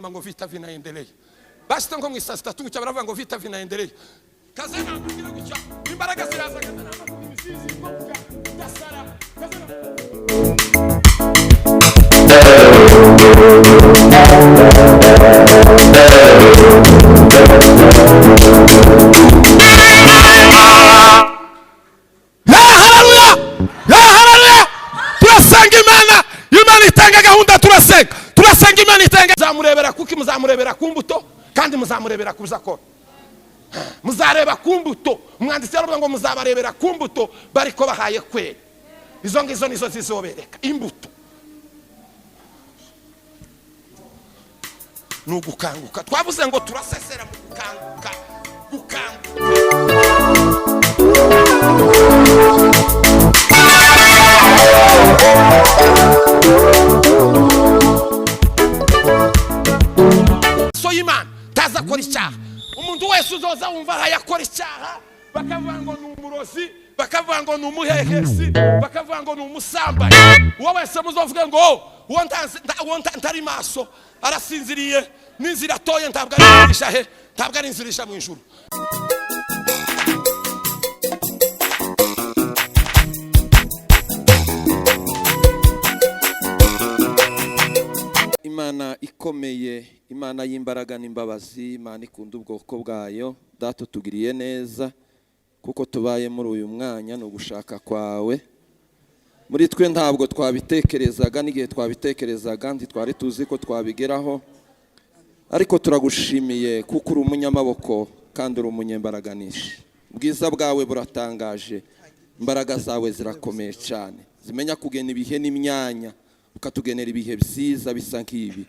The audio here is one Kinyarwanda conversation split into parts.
Ngo vita vinaendelea. Bashite nko mu isaa 3 gutya, baravuga ngo vita vinaendelea. Kaze nambwira gutya, imbaraga ziraza, kaze nambwira imizizi gutya, ndasara kaze. Haleluya, haleluya! Turasenga Imana, Imana itanga gahunda. Turasenga, turasenga Imana itanga. Muzamurebera kuki? Muzamurebera ku mbuto, kandi muzamurebera ku byo akora. Muzareba ku mbuto. Umwanditsi yaravuga ngo muzabarebera ku mbuto bariko bahaye kwera. Izo ngizo nizo zizobereka imbuto. Ni ugukanguka. Twavuze ngo turasesera mu gukanguka, gukanguka. So y'Imana taza akora icyaha. Umuntu wese uzoza wumva ahaye akora icyaha, bakavuga ngo ni umurozi, bakavuga ngo ni umuhehesi, bakavuga ngo ni umusambanyi, uwo wese muzovuge ngo: "Oh, uwo uwo ntari maso, arasinziriye, n'inzira atoye ntabwo ari inzira ija he, ntabwo ari inzira ija mu ijuru." Imana ikomeye, Imana y'imbaraga n'imbabazi, Imana ikunda ubwoko bwayo, Data utugiriye neza kuko tubaye muri uyu mwanya. Ni ugushaka kwawe. Muri twe ntabwo twabitekerezaga, n'igihe twabitekerezaga ntitwari tuzi ko twabigeraho, ariko turagushimiye kuko uri umunyamaboko kandi uri umunyembaraga nyinshi. Ubwiza bwawe buratangaje, imbaraga zawe zirakomeye cyane, zimenya kugena ibihe n'imyanya, ukatugenera ibihe byiza bisa nk'ibi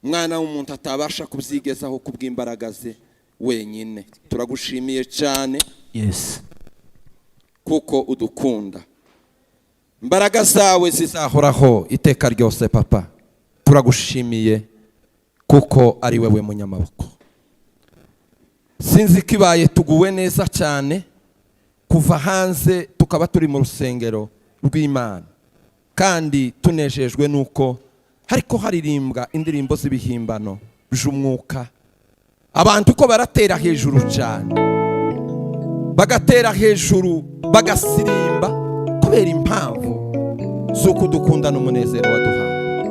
umwana w'umuntu atabasha kubyigezaho kubw'imbaraga ze wenyine. Turagushimiye cyane kuko udukunda. Imbaraga zawe zizahoraho iteka ryose. Papa, turagushimiye kuko ari wowe munyamaboko. Sinzi ko ibaye tuguwe neza cyane kuva hanze, tukaba turi mu rusengero rw'Imana kandi tunejejwe n'uko hariko haririmbwa indirimbo z'ibihimbano by'umwuka. Abantu uko baratera hejuru cyane, bagatera hejuru, bagasirimba kubera impamvu z'uko dukunda n'umunezero waduhaye.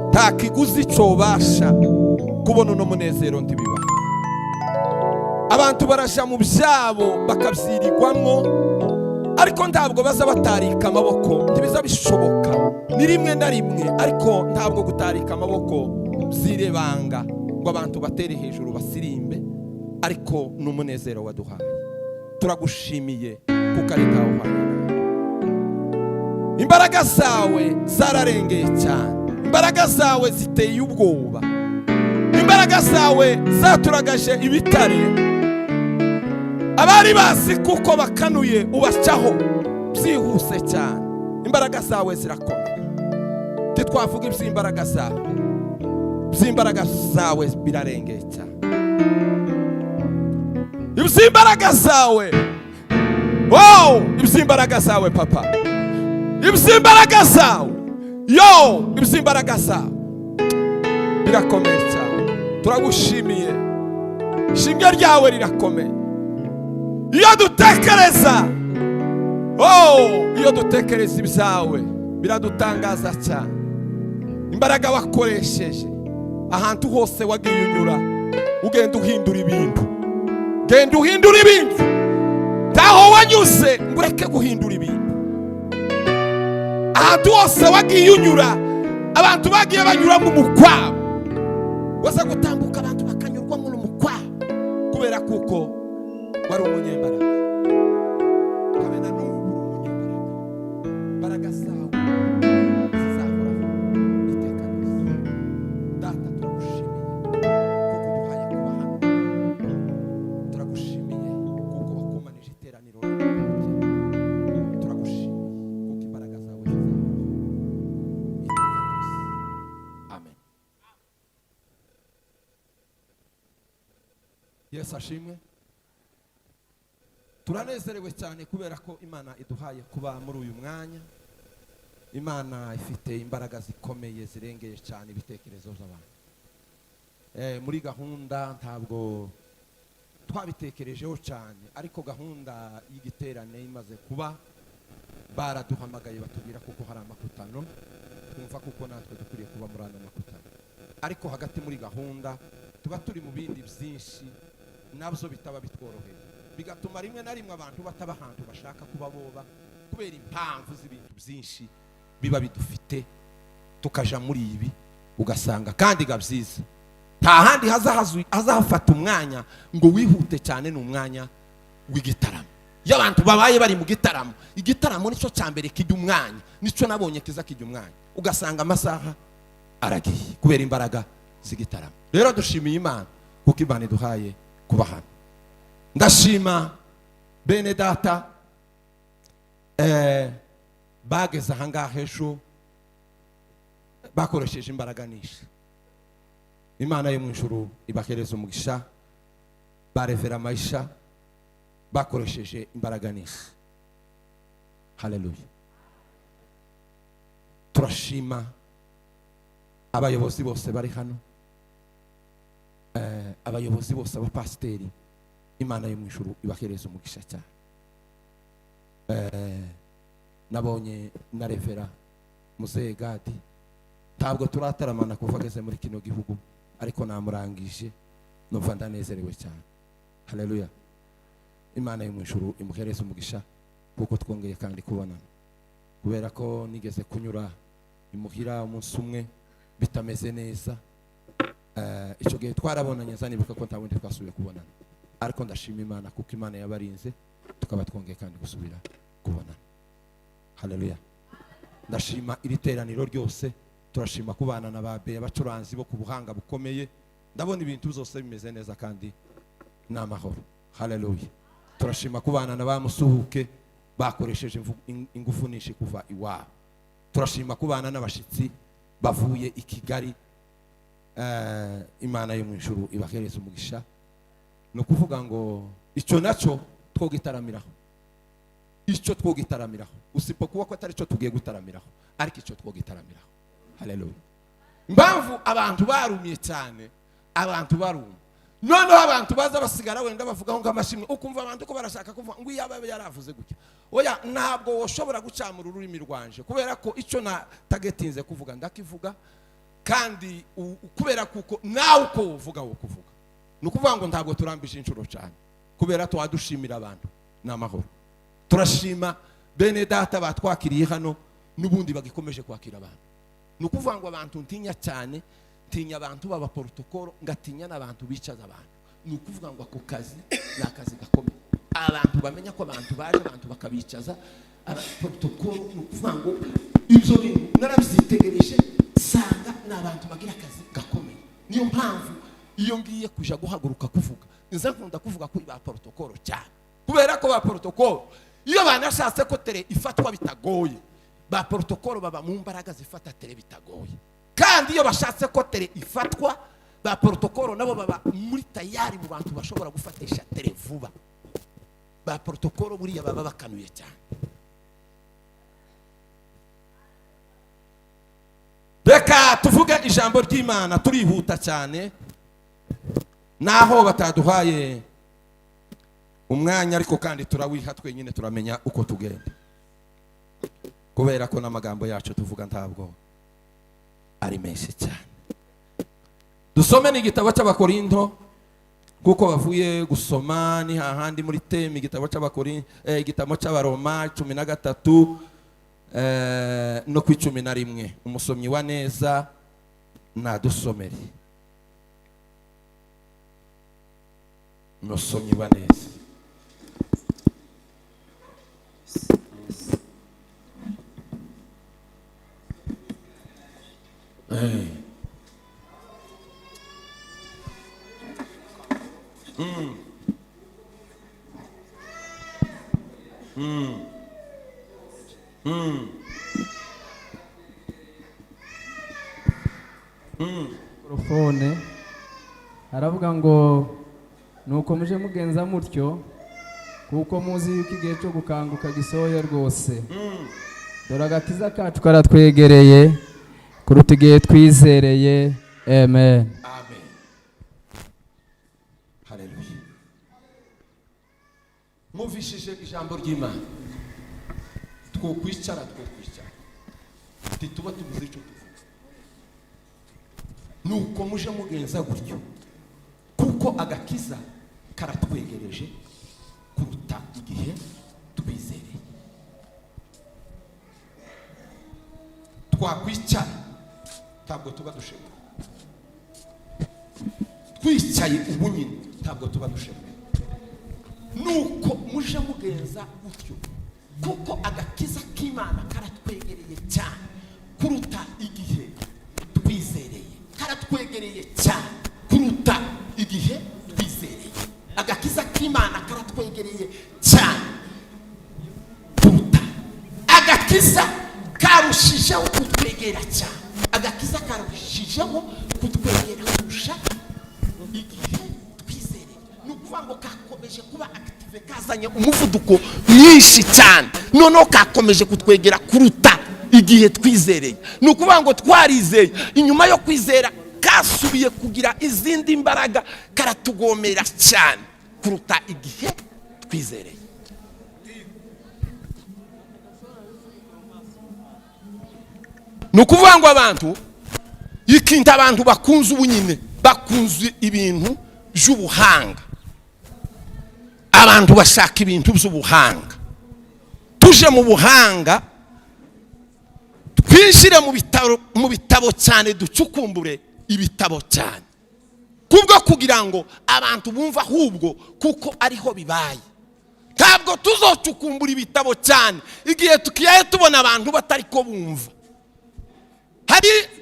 Nta kiguzi cobasha kubona uno munezero, ntibibaho. Abantu baraja mu byabo bakabyirirwamwo, ariko ntabwo baza batarika amaboko, ntibiza bishoboka. Ni rimwe na rimwe, ariko ntabwo gutarika amaboko byirebanga ngo abantu batere hejuru basirimbe, ariko ni umunezero waduhaye. Turagushimiye kuko ari ntawe uhwanye nawe. Imbaraga zawe zararengeye cyane, imbaraga zawe ziteye ubwoba, imbaraga zawe zaturagaje ibitare. Abari bazi kuko bakanuye ubacaho byihuse cyane. Imbaraga zawe zirakomeye, ntitwavuga iby'imbaraga zawe. Iby'imbaraga zawe birarengeye cyane, iby'imbaraga zawe, wow, iby'imbaraga zawe, Papa, iby'imbaraga zawe, yo, iby'imbaraga zawe birakomeye cyane. Turagushimiye, ishimwe ryawe rirakomeye. Iyo dutekereza, oh, iyo dutekereza ibyawe biradutangaza cyane. Imbaraga wakoresheje ahantu hose wagiye unyura, ugenda uhindura ibintu, genda uhindura ibintu. Ntaho wanyuze ngo ureke guhindura ibintu. Ahantu hose wagiye unyura, abantu bagiye banyuramo umukwabo, waza gutambuka abantu bakanyurwamo n'umukwabo kubera kuko wari umunyembaraga. Habe na n'ubu uri umunyembaraga. Imbaraga zawe zizahoraho iteka ryose. Data, turagushimiye kuko uduhaye kuba hano. Turagushimiye kuko wakomanije iteraniro. Turagushimiye kuko imbaraga zawe zizahoraho iteka ryose. Amen. Yesu ashimwe. Turanezerewe cyane kubera ko Imana iduhaye kuba muri uyu mwanya. Imana ifite imbaraga zikomeye zirengeye cyane ibitekerezo by'abantu. Muri gahunda ntabwo twabitekerejeho cyane, ariko gahunda y'igiterane imaze kuba, baraduhamagaye batubwira kuko hari amakutano, twumva kuko natwe dukwiriye kuba muri ano makutano. Ariko hagati muri gahunda tuba turi mu bindi byinshi nabyo bitaba bitworoheye, bigatuma rimwe na rimwe abantu bataba ahantu bashaka kuba boba, kubera impamvu z'ibintu byinshi biba bidufite, tukaja muri ibi, ugasanga kandi ga byiza nta handi hazahafata umwanya ngo wihute cyane, ni umwanya w'igitaramo. Iyo abantu babaye bari mu gitaramo, igitaramo nicyo cya mbere kijya umwanya, nicyo nabonye kiza kijya umwanya, ugasanga amasaha aragiye kubera imbaraga z'igitaramo. Rero dushimiye Imana kuko Imana iduhaye kuba hano. Ndashima bene data bageze ahangaha ejo, bakoresheje imbaraga nyinshi. Imana yo mu ijuru ibahereza umugisha. Barevera Mayisha bakoresheje imbaraga nyinshi. Haleluya! Turashima abayobozi bose bari hano, abayobozi bose, abapasiteri. Imana yo mu ijuru ibahereza umugisha cyane. Nabonye na Revera Muzehe Gadi, ntabwo turataramana kuva ageze muri kino gihugu, ariko namurangije numva ndanezerewe cyane. Haleluya! Imana yo mu ijuru imuhereze umugisha kuko twongeye kandi kubonana, kubera ko nigeze kunyura imuhira umunsi umwe bitameze neza. Icyo gihe twarabonanye, nzanibuka ko nta wundi twasubiye kubonana, ariko ndashima Imana kuko Imana yabarinze, tukaba twongeye kandi gusubira kubonana. Haleluya! Ndashima iri teraniro ryose. Turashima kubana na ba beya, abacuranzi bo ku buhanga bukomeye. Ndabona ibintu byose bimeze neza kandi ni amahoro. Haleluya! Turashima kubana na ba musuhuke bakoresheje ingufu nyinshi kuva iwabo. Turashima kubana n'abashyitsi bavuye i Kigali. Imana yo mu ijuru ibahereza umugisha. Ni ukuvuga ngo icyo nacyo twogitaramiraho, icyo twogitaramiraho, usipo kuba ko atari cyo tugiye gutaramiraho, ariko icyo twogitaramiraho. Haleluya! Impamvu abantu barumye cyane, abantu barumye, noneho abantu baza basigara wenda bavugaho nk'amashimwe, ukumva abantu ko barashaka kuvuga ngo iyaba yaravuze gutya. Oya, ntabwo woshobora gucamura ururimi rwanje, kubera ko icyo natagetinze kuvuga ndakivuga, kandi kubera kuko nawe uko uvuga wo kuvuga. Ni ukuvuga ngo ntabwo turambije inshuro cyane, kubera twadushimira abantu ni amahoro. Turashima bene data batwakiriye hano, n'ubundi bagikomeje kwakira abantu. Ni ukuvuga ngo abantu ntinya cyane, ntinya abantu b'abaporotokoro, ngatinya n'abantu bicaza abantu. Ni ukuvuga ngo ako kazi ni akazi gakomeye. Abantu bamenya ko abantu baje, abantu bakabicaza, abaporotokoro. Ni ukuvuga ngo ibyo bintu narabyitegereje, nsanga ni abantu bagira akazi gakomeye. Niyo mpamvu iyo ngiye kuja guhaguruka kuvuga, nza nkunda kuvuga kuri ba porotokoro cyane, kubera ko ba porotokoro iyo banashatse ko tere ifatwa bitagoye, ba porotokoro baba mu mbaraga zifata tere bitagoye. Kandi iyo bashatse ko tere ifatwa, ba porotokoro nabo baba muri tayari mu bantu bashobora gufatisha tere vuba. Ba porotokoro buriya baba bakanuye cyane. Reka tuvuge ijambo ry'Imana, turihuta cyane naho bataduhaye umwanya, ariko kandi turawiha twenyine, turamenya uko tugenda, kubera ko n'amagambo yacu tuvuga ntabwo ari menshi cyane. Dusome n'igitabo cy'Abakorinto, kuko bavuye gusoma ni hahandi muri teme, igitabo cy'Abakorinto, igitabo cy'Abaroma 13, no ku 11. Umusomyi wa neza nadusomere. Umusomyi wa neza. Mikrofone aravuga ngo nuko muje mugenza mutyo, kuko muzi yuko igihe cyo gukanguka gisohoye rwose. Dore agakiza kacu karatwegereye kuruta igihe twizereye. Amen. Amen. Haleluya. Mwumvishije ijambo ry'Imana. Twokwicara ntituba tubuze icyo tuvuga. Nuko muje mugenza gutyo, kuko agakiza karatwegereje kuruta igihe twizereye. Twakwicara ntabwo tuba dushemuye, twicaye ubu nyine ntabwo tuba dushemuye. Nuko muje mugenza gutyo, kuko agakiza k'Imana karatwegereye cyane kuruta igihe twizereye. Karatwegereye cyane kuruta igihe twizereye. Agakiza k'Imana karatwegereye cyane kuruta, agakiza karushijeho kutwegera cyane, agakiza karushijeho kutwegera kurusha igihe twizereye. Ni ukuvuga ngo kakomeje kuba active, kazanye umuvuduko mwinshi cyane, noneho kakomeje kutwegera kuruta igihe twizereye. Ni ukuvuga ngo twarizeye, inyuma yo kwizera kasubiye kugira izindi mbaraga, karatugomera cyane kuruta igihe twizereye. Ni ukuvuga ngo abantu ikintu abantu bakunze ubu nyine, bakunze ibintu by'ubuhanga. Abantu bashaka ibintu by'ubuhanga. Tuje mu buhanga, twinjire mu bitabo cyane, ducukumbure ibitabo cyane, kubwo kugira ngo abantu bumve ahubwo kuko ariho bibaye. Ntabwo tuzocukumbura ibitabo cyane igihe tukiyaye tubona abantu batari ko bumva.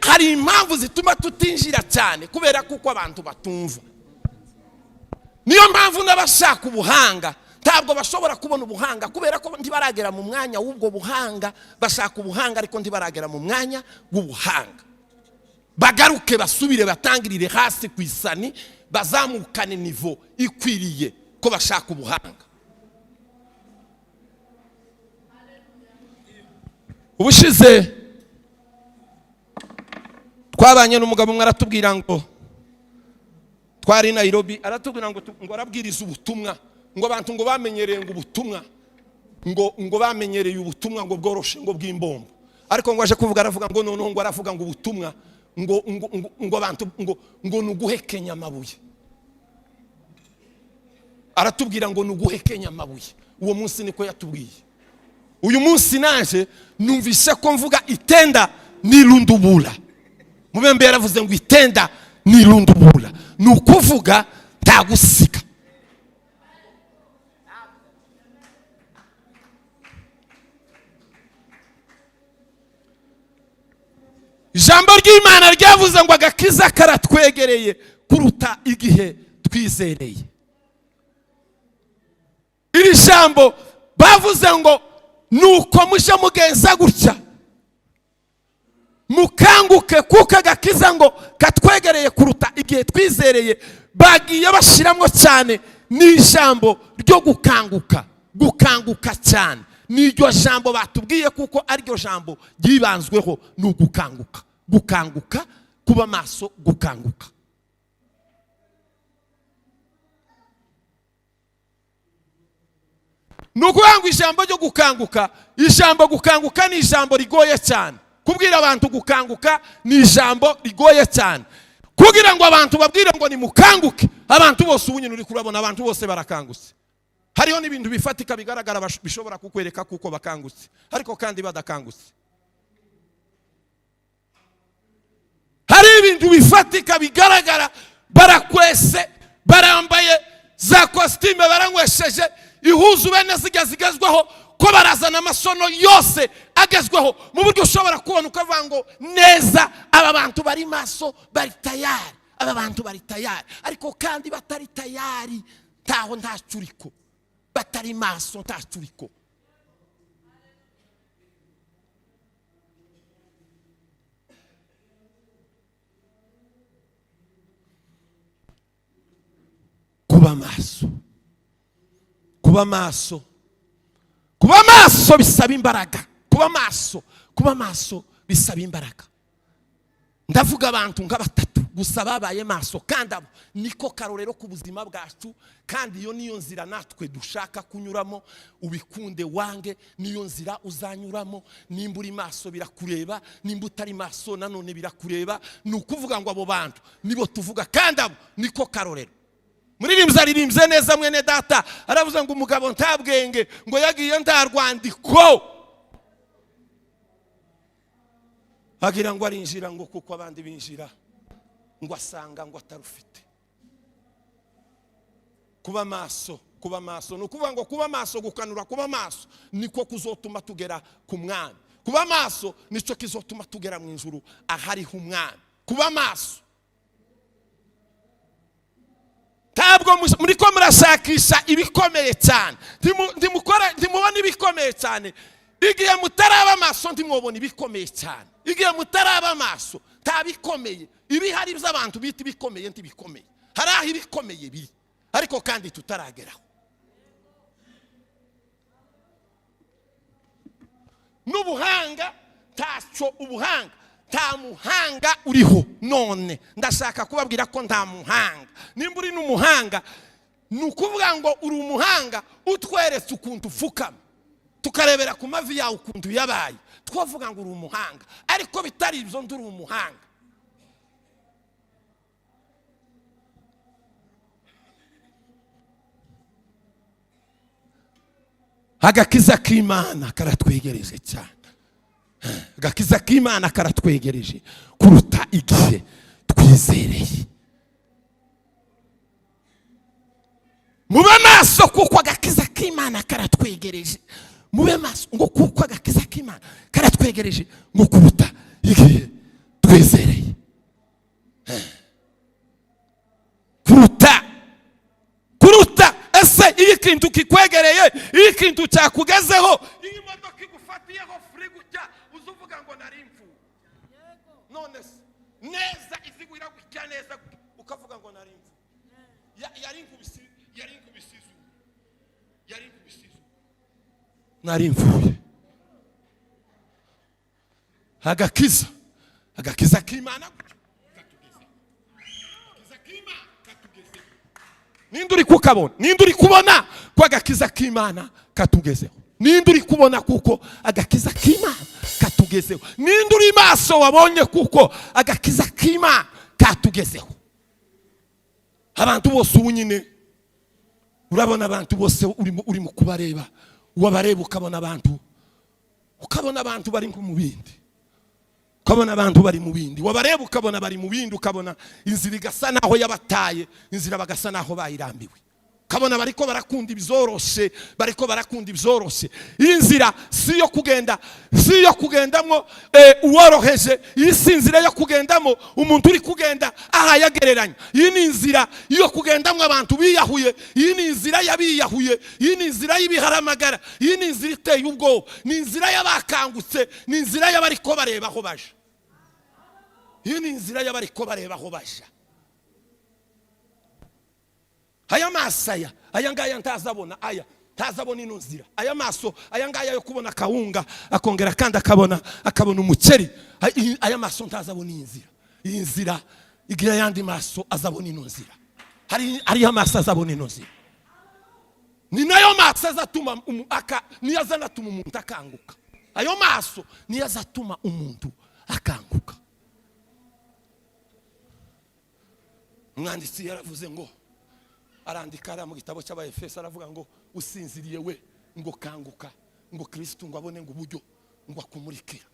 Hari impamvu zituma tutinjira cyane, kubera kuko abantu batumva. Niyo mpamvu n'abashaka ubuhanga ntabwo bashobora kubona ubuhanga, kubera ko ntibaragera mu mwanya w'ubwo buhanga. Bashaka ubuhanga ariko ntibaragera mu mwanya w'ubuhanga. Bagaruke basubire batangirire hasi ku isani, bazamukane nivo ikwiriye ko bashaka ubuhanga. Ubushize twabanye n'umugabo umwe, aratubwira ngo twari Nairobi, aratubwira ngo ngo arabwiriza ubutumwa, ngo abantu ngo bamenyereye ngo ubutumwa, ngo bamenyereye ubutumwa ngo bworoshe ngo bw'imbombo. Ariko ngo aje kuvuga, aravuga ngo noneho ngo aravuga ngo ubutumwa ngo ngo ngo abantu ngo ngo nuguhekenya amabuye. Aratubwira ngo nuguhekenya amabuye. Uwo munsi niko yatubwiye. Uyu munsi naje numvise ko mvuga itenda nirundubura. Mubembe yaravuze ngo itenda nirundubura, ni ukuvuga ntagusiga. Ijambo ry'Imana ryavuze ngo agakiza karatwegereye kuruta igihe twizereye. Iri jambo bavuze ngo nuko muje mugenza gutya mukanguke, kuko agakiza ngo katwegereye kuruta igihe twizereye. Bagiye bashyiramo cyane n'ijambo ryo gukanguka, gukanguka cyane. N'iryo jambo batubwiye kuko ariryo jambo ryibanzweho, ni ugukanguka, gukanguka, kuba maso, gukanguka. Ni ukuvuga ngo ijambo ryo gukanguka, ijambo gukanguka ni ijambo rigoye cyane. Kubwira abantu gukanguka ni ijambo rigoye cyane. Kugira ngo abantu babwire ngo nimukanguke, abantu bose ubu nyine uri kurabona abantu bose barakangutse. Hariho n'ibintu bifatika bigaragara bishobora kukwereka kuko bakangutse, ariko kandi badakangutse. Hari ibintu bifatika bigaragara, barakwese, barambaye za kositime, baranywesheje ihuzu bene zijya zigezweho, ko barazana amasono yose agezweho mu buryo ushobora kubona ukavuga ngo neza aba bantu bari maso, bari tayari, aba bantu bari tayari, ariko kandi batari tayari, ntaho ntacuriko, batari maso ntacuriko. Kuba maso, kuba maso, kuba maso bisaba imbaraga. Kuba maso, kuba maso bisaba imbaraga. Ndavuga abantu nka batatu Gusa babaye maso, kandi abo niko karorero ku buzima bwacu, kandi iyo niyo nzira natwe dushaka kunyuramo. Ubikunde wange, niyo nzira uzanyuramo. Nimba uri maso birakureba, nimba utari maso nanone birakureba. Ni ukuvuga ngo abo bantu nibo tuvuga, kandi abo niko karorero. Muririmbyi aririmbye neza, mwene data aravuze ngo umugabo nta bwenge ngo yagiye nta rwandiko, agira ngo arinjira ngo kuko abandi binjira, ngo asanga ngo atarufite. Kuba maso, kuba maso ni ukuvuga ngo kuba maso, gukanura, kuba maso niko kuzotuma tugera ku mwami. Kuba maso nicyo kizotuma tugera mu ijuru ahariho umwami. Kuba maso. Ntabwo muriko murashakisha ibikomeye cyane, ntimubona ibikomeye cyane. Igihe mutaraba amaso ntimwobona ibikomeye cyane. Igihe mutaraba amaso nta bikomeye ibihari by'abantu bita ibikomeye ntibikomeye. Hari aho ibikomeye biri ariko kandi tutarageraho. N'ubuhanga ntacyo, ubuhanga nta muhanga uriho. None ndashaka kubabwira ko nta muhanga. Nimba uri n'umuhanga, ni ukuvuga ngo uri umuhanga utweretse ukuntu upfukama, tukarebera ku mavi yawe ukuntu yabaye, twavuga ngo uri umuhanga. Ariko bitari ibyo nduri umuhanga. Agakiza k'Imana karatwegereje cyane. Agakiza k'Imana karatwegereje kuruta igihe twizereye. Mube maso kuko agakiza k'Imana karatwegereje. Mube maso ngo kuko agakiza k'Imana karatwegereje ngo kuruta igihe twizereye. Kuruta, kuruta. Ese iyo ikintu kikwegereye, iyo ikintu cyakugezeho, iyo imodoka igufatiyeho furi gutya, uzuvuga ngo nari mfuye. None se neza izigwira gutya neza ukavuga ngo nari mfuye. Yari inkubisi, yari inkubisi izuba, yari inkubisi izuba, nari mfuye. Agakiza, agakiza k'Imana katugezeho. Agakiza k'Imana katugezeho. Ninde uri kukabona? Ninde uri kubona ko agakiza k'Imana katugezeho? Ninde uri kubona kuko agakiza k'Imana katugezeho? Ninde uri maso wabonye kuko agakiza k'Imana katugezeho? Abantu bose ubu nyine urabona abantu bose urimo kubareba, wabareba ukabona abantu, ukabona abantu bari nko mu bindi, ukabona abantu bari mu bindi, wabareba ukabona bari mu bindi, ukabona inzira igasa naho yabataye, inzira bagasa naho bayirambiwe, ukabona bariko barakunda ibyoroshe, bariko barakunda ibyoroshe. Iyi nzira si yo kugenda, si yo kugendamo uworoheje. Iyi si inzira yo kugendamo umuntu uri kugenda ahayagereranya. Iyi ni inzira yo kugendamo abantu biyahuye. Iyi ni inzira y'abiyahuye. Iyi ni inzira y'ibiharamagara. Iyi ni inzira iteye ubwoba. Ni inzira y'abakangutse. Ni inzira y'abariko bareba aho baja. Iyi ni inzira y'abariko bareba aho baja. Aya maso aya, aya ngaya ntazabona, aya ntazabona ino nzira. Aya maso aya ngaya yo kubona akawunga akongera kandi akabona, akabona umuceri, aya maso ntazabona iyi nzira. Iyi nzira igira ayandi maso azabona ino nzira. Hariho amaso azabona ino nzira. Ni nayo maso azatuma niyo azanatuma umuntu akanguka. Ayo maso niyo azatuma umuntu akanguka. Umwanditsi yaravuze ngo, arandika ari mu gitabo cy'Abaefeso, aravuga ngo usinziriye we ngo kanguka, ngo Kristo ngo abone ngo uburyo ngo akumurikira.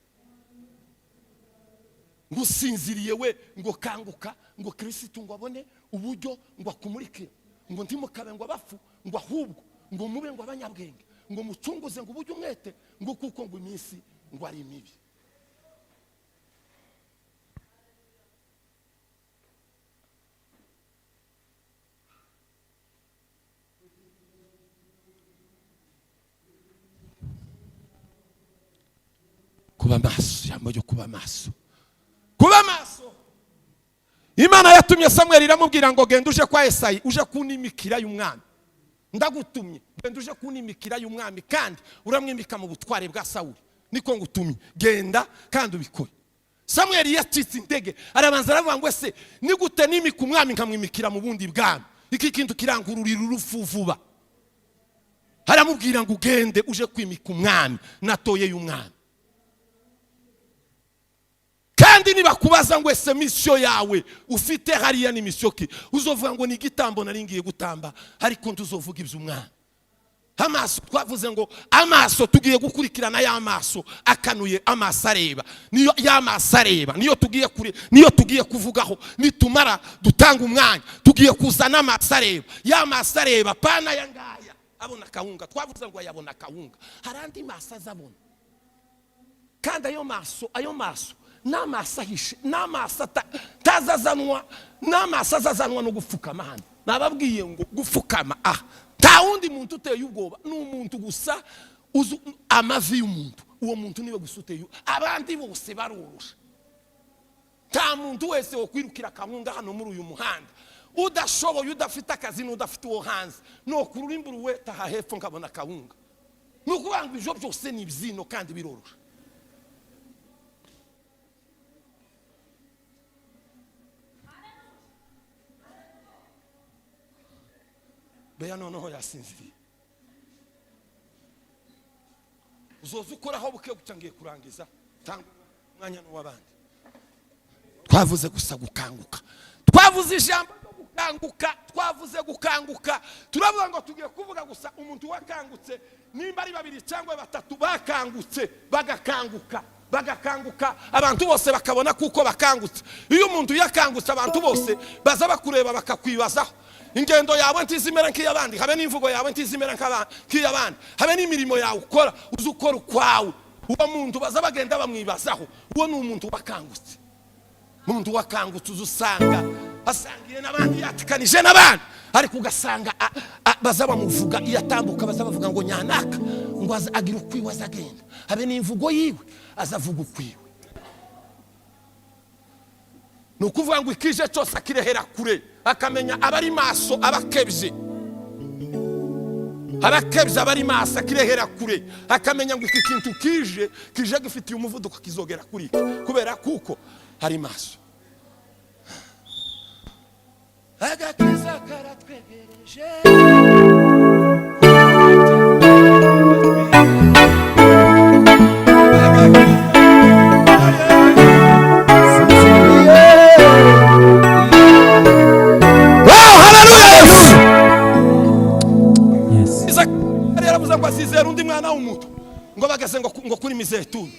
Ngo usinziriye we ngo kanguka, ngo Kristo ngo abone uburyo ngo akumurikira. Ngo ntimukabe ngo abafu, ngo ahubwo ngo mube ngo abanyabwenge, ngo mucunguze ngo uburyo umwete, ngo kuko ngo iminsi ngo ari mibi. Kuba maso, ijambo ryo kuba maso, kuba maso. Imana yatumye Samuel iramubwira ngo genda uje kwa Esayi, uje kunimikira y'umwami. Ndagutumye, genda uje kunimikira y'umwami, kandi uramwimika mu butware bwa Sawuli. Niko ngutumye, genda kandi ubikore. Samweli yacitse intege, arabanza aravuga ngo: "Ese ni gute nimika umwami nkamwimikira mu bundi bwami? Iki kintu kirangururira urupfu vuba." Aramubwira ngo: "Ugende uje kwimika umwami natoye y'umwami. Kandi nibakubaza ngo: 'Ese mission yawe ufite hariya ni mission ki?' uzovuga ngo: 'Ni igitambo nari ngiye gutamba,' ariko ntuzovuga iby'umwami." Amaso, twavuze ngo amaso tugiye gukurikirana, ya maso akanuye, amaso areba, niyo ya maso areba niyo tugiye kure, niyo tugiye kuvugaho. Nitumara dutanga umwanya, tugiye kuzana amaso areba, ya maso areba, pana ya ngaya abona akawunga. Twavuze ngo ayabona akawunga, hari andi maso azabona. Kandi ayo maso ni amaso ahishe, ni amaso atazazanwa, ni amaso azazanwa no gupfukama. Hano nababwiye ngo gupfukama aha, nta wundi muntu uteye ubwoba, ni umuntu gusa uzi amavi y'umuntu. Uwo muntu niwe gusa uteye, abandi bose barorosha. Nta muntu wese wo kwirukira akawunga hano muri uyu muhanda udashoboye, udafite akazi n'udafite uwo hanze, nukurura imburuwe taha hepfo nkabona akawunga. Ni ukuvuga ngo ibyo byose ni ibyino kandi birorosha. Beya noneho yasinziriye. Uzoza ukoraho buke guca, ngiye kurangiza, tanga umwanya n'uw'abandi. Twavuze gusa gukanguka, twavuze ijambo ryo gukanguka, twavuze gukanguka. Turavuga ngo tugiye kuvuga gusa umuntu wakangutse, nimba ari babiri cyangwa batatu bakangutse, bagakanguka, bagakanguka, abantu bose bakabona kuko bakangutse. Iyo umuntu yakangutse, abantu bose baza bakureba, bakakwibazaho. Ingendo yawe ntizimera nk'iy'abandi, habe n'imvugo yawe ntizimera nk'iy'abandi, habe n'imirimo yawe ukora, uzi ukora ukwawe. Uwo muntu baza bagenda bamwibazaho. Uwo ni umuntu wakangutse. Umuntu wakangutse uza usanga asangiye n'abandi, yatikanije n'abandi, ariko ugasanga baza bamuvuga iyo atambuka, baza bavuga ngo: "Nyanaka ngo agira ukwiwe, aza agenda, habe n'imvugo yiwe azavuga ukwiwe." Ni ukuvuga ngo ikije cyose akirehera kure, akamenya abari maso, abakebye, abakebye, abari maso akirehera kure, akamenya ngo iki kintu kije, kije gifitiye umuvuduko, kizogera kuri iki, kubera kuko hari maso. Agakiza karatwegereje. Wow, haleluya, Yesu! Yes. Isaka yari yaravuze ngo azizera undi mwana w'umuntu, ngo bageze ngo kuri mizeituni.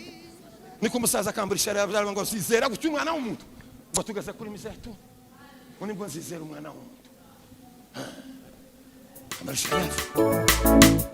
Niko umusaza akamburisha, yaravuze ngo zizera gutya umwana w'umuntu, ngo tugeze kuri mizeituni, ngo nibwo nzizera umwana w'umuntu. Kamburisha yaravuze.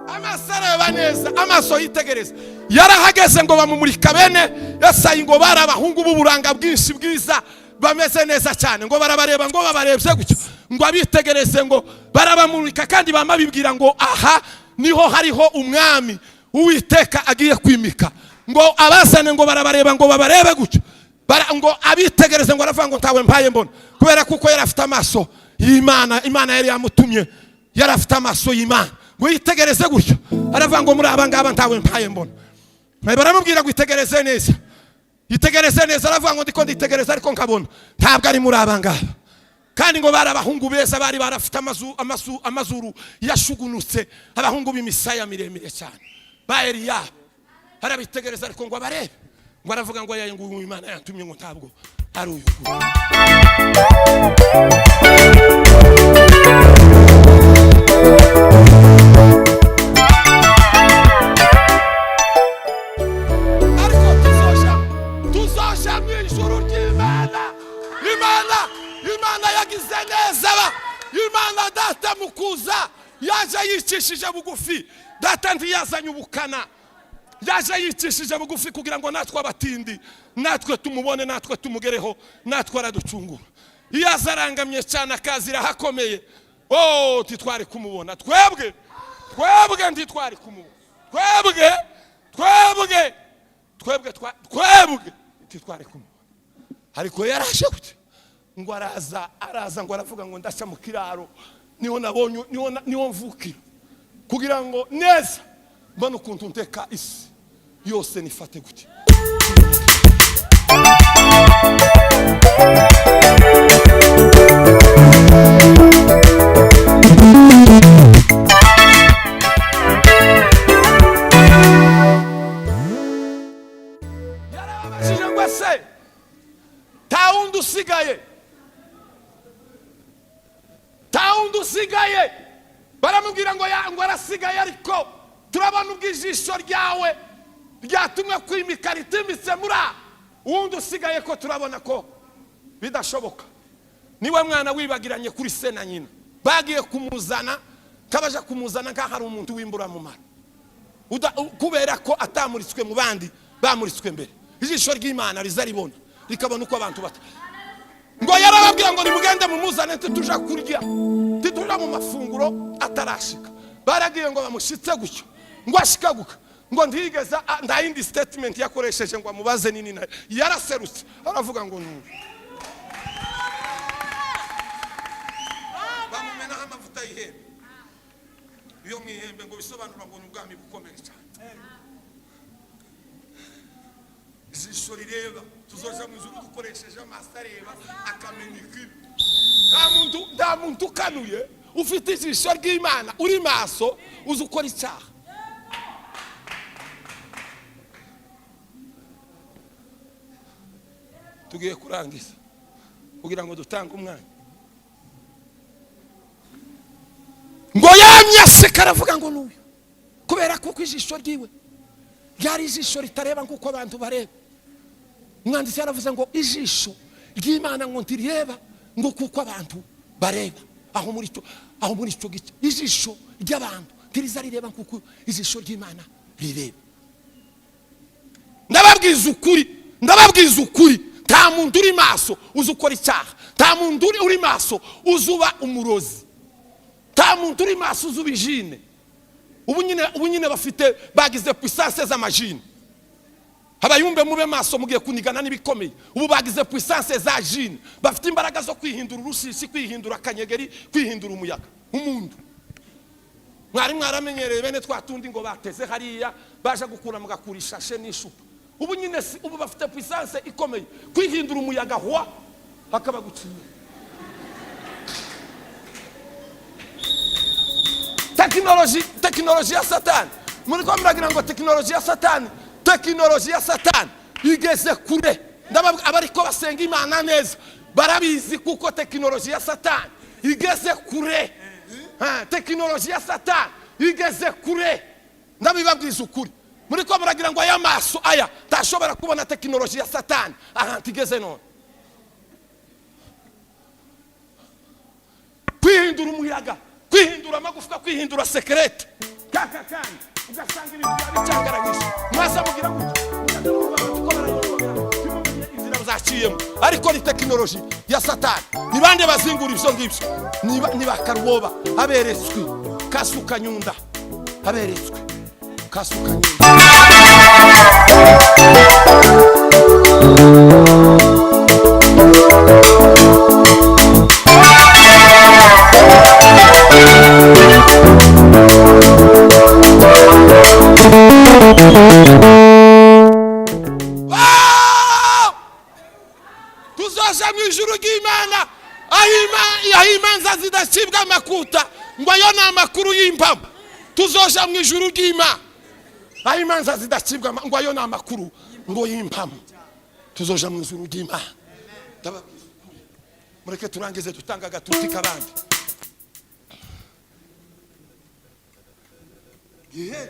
Amaso areba neza, amaso yitegereza. Yarahageze ngo bamumurika bene Yesayi, ngo bari abahungu b'uburanga bwinshi, bwiza, bameze neza cyane. Ngo barabareba, ngo babarebye gutyo, ngo abitegereze, ngo barabamurika, kandi bama bibwira ngo aha niho hariho umwami Uwiteka agiye kwimika. Ngo abazane, ngo barabareba, ngo babarebe gutyo, ngo abitegereze, ngo aravuga ngo: "Ntawe mpaye mbona," kubera kuko yari afite amaso y'Imana. Imana yari yamutumye, yari afite amaso y'Imana. Ngo yitegereze gutyo, aravuga ngo: "Muri aba ngaba ntawe mpaye mbona." Baramubwira ngo: "Itegereze neza, yitegereze neza." Aravuga ngo: "Ndiko nditegereza, ariko nkabona ntabwo ari muri aba ngaba." Kandi ngo bari abahungu beza, bari barafite amazuru yashugunutse, abahungu b'imisaya miremire cyane ba Eliyabu. Arabitegereza, ariko ngo abarebe, ngo aravuga ngo: "Yaye, ngo uyu Imana yantumye, ngo ntabwo ari uyu nguyu." Ariko tuzoja mu ijuru ry'Imana. Imana yagize neza ba Imana Data mu kuza yaje yicishije bugufi. Data ntiyazanye ubukana. Yaje yicishije bugufi kugira ngo natwe abatindi, natwe tumubone, natwe tumugereho, natwe araducungura. Iyo aza arangamye cyane, akazira ahakomeye, oh, ntitwari kumubona twebwe. Twebwe ntitwari kumubona twebwe. Twebwe, twebwe, twebwe ntitwari kumubona. Ariko yaraje gute? Ngo araza, araza, ngo aravuga ngo ndaca mu kiraro, niho nabonye, niho mvukira, kugira ngo neza mbone ukuntu nteka isi yose nifate gute. Yarababajije ngo: "Ese nta wundi usigaye? Nta wundi usigaye?" Baramubwira ngo ngo arasigaye, ariko turabona ubwo ijisho ryawe ryatumwe kwimika ritimitse muri aha, uwundi usigaye ko turabona ko bidashoboka. Niwe mwana wibagiranye kuri se na nyina. Bagiye kumuzana, kabaja kumuzana nk'aho ari umuntu w'imburamumaro. Kubera ko atamuritswe mu bandi bamuritswe mbere. Ijisho ry'Imana riza ribona, rikabona uko abantu bata. Ngo yarababwira ngo: "Nimugende mumuzane, ntituja kurya, ntituja mu mafunguro atarashika." Baragiye ngo bamushitse gutyo, ngo ashikaguka, ngo ntiyigeze nta yindi statement yakoresheje ngo amubaze nini nayo. Yaraserutse aravuga ngo nuyu. Bamumenaho amavuta y'ihembe. Iyo mu ihembe ngo bisobanura ngo ni ubwami bukomeye cyane. Ijisho rireba. Tuzoja mu ijuru dukoresheje amaso areba, akamenya ikibi. Nta muntu ukanuye ufite ijisho ry'Imana, uri maso, uzi ukora icyaha. Tugiye kurangiza kugira ngo dutange umwanya. Ngo yamye aseka, aravuga ngo n'uyu, kubera kuko ijisho ryiwe ryari ijisho ritareba nk'uko abantu bareba. Umwanditsi yaravuze ngo ijisho ry'Imana ngo ntirireba ngo kuko abantu bareba. Aho muri icyo gice, ijisho ry'abantu ntiriza rireba nk'uko ijisho ry'Imana rireba. Ndababwiza ukuri, ndababwiza ukuri, nta muntu uri maso uzi ukora icyaha. Nta muntu uri maso uzi uba umurozi. Nta muntu uri maso uzi uba ijine. Ubu nyine bafite, bagize puissance z'amajini. Abayumbe, mube maso, mugiye kunigana n'ibikomeye. Ubu bagize puissance za jini, bafite imbaraga zo kwihindura urushishi, kwihindura akanyegeri, kwihindura umuyaga. Umuntu mwari mwaramenyereye bene twa tundi ngo bateze hariya, baje gukura, mugakura ishashe n'ishupa. Ubu nyine si ubu bafite puissance ikomeye, kwihindura umuyaga, hwa, hakaba guciye. Tekinoloji, tekinoloji ya Satani. Muri ko muragira ngo tekinoloji ya Satani, tekinoloji ya Satani igeze kure. Abariko basenga Imana neza barabizi, kuko tekinoloji ya Satani igeze kure. Ha, tekinoloji ya Satani igeze kure, ndabibabwiza ukuri. Muri ko muragira ngo aya maso aya ntashobora kubona tekinoloji ya Satani ahantu igeze none, kwihindura umuyaga, kwihindura amagufwa, kwihindura sekerete, kaka kandi ugasanga ibintu byaba bicangaranyije. Mwaza mugira gutya, mukaza mumva abantu ko barayobora, ntimumenye inzira zaciyemo, ariko ni tekinoloji ya Satani. Ni bande bazingura ibyo ngibyo? Ni ba karuboba aberetswe kasukanyunda, aberetswe kasukanyunda. Wow! Tuzoja mu ijuru ry'Imana aho imanza zidacibwa amakuta, ngo ayo ni amakuru y'impamo. Tuzoja mu ijuru ry'Imana aho imanza zidacibwa ngo ayo ni amakuru ngo y'impamo. Tuzoja mu ijuru ry'Imana. Ndababwiza ukuri. Mureke turangize, dutanga agatuti k'abandi. Igihe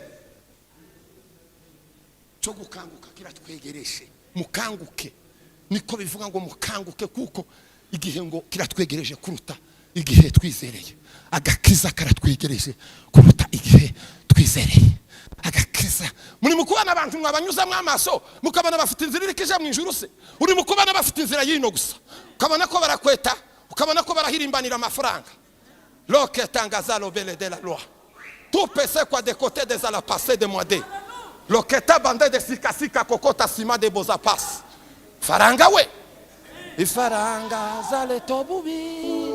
cyo gukanguka kiratwegereje. Mukanguke, niko bivuga ngo mukanguke, kuko igihe ngo kiratwegereje kuruta igihe twizereye. Agakiza karatwegereje kuruta igihe twizereye. Agakiza. Muri mu kubana abantu mwabanyuzamo amaso, mukabona bafite inzira iri kija mu ijuru se? Uri mu kubana bafite inzira y'ino gusa, ukabona ko barakweta, ukabona ko barahirimbanira amafaranga. Loke tangaza lobele de la loi tout pese kwa de côté des ala passé de moi de loketa bande de sikasika kokota sima de boza pass faranga we ifaranga zaleta obubi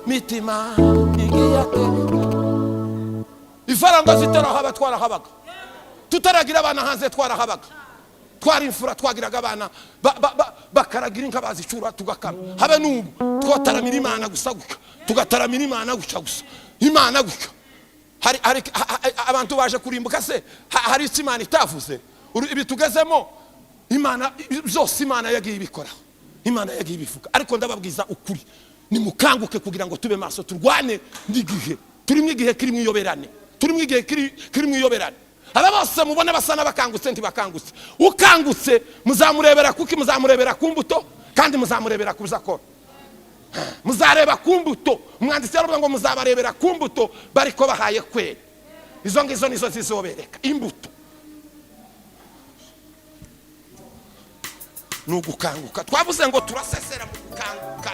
mitima igiyatereka. Ifaranga zitarahaba twarahabaga, tutaragira abana hanze twarahabaga, twari imfura, twagiraga abana bakaragira inka bazicura tugakama. Habe n'ubu twataramira Imana gusa gutya, tugataramira Imana gutya gusa, Imana gutya. Hari abantu baje kurimbuka se? Hari icyo Imana itavuze? Ibi tugezemo, Imana byose Imana yagiye ibikora, Imana yagiye ibivuga. Ariko ndababwiza ukuri, nimukanguke kugira ngo tube maso, turwane n'igihe turimo, igihe kiri mu iyoberane, turimo igihe kiri mu iyoberane. Aba bose mubona basa n'abakangutse ntibakangutse. Ukangutse muzamurebera kuki? Muzamurebera ku mbuto, kandi muzamurebera ku byo akora. Muzareba ku mbuto. Umwanditsi yaravuga ngo muzabarebera ku mbuto bariko bahaye kwera. Izo ngizo nizo zizobereka imbuto. Ni ugukanguka. Twavuze ngo turasesera mu gukanguka,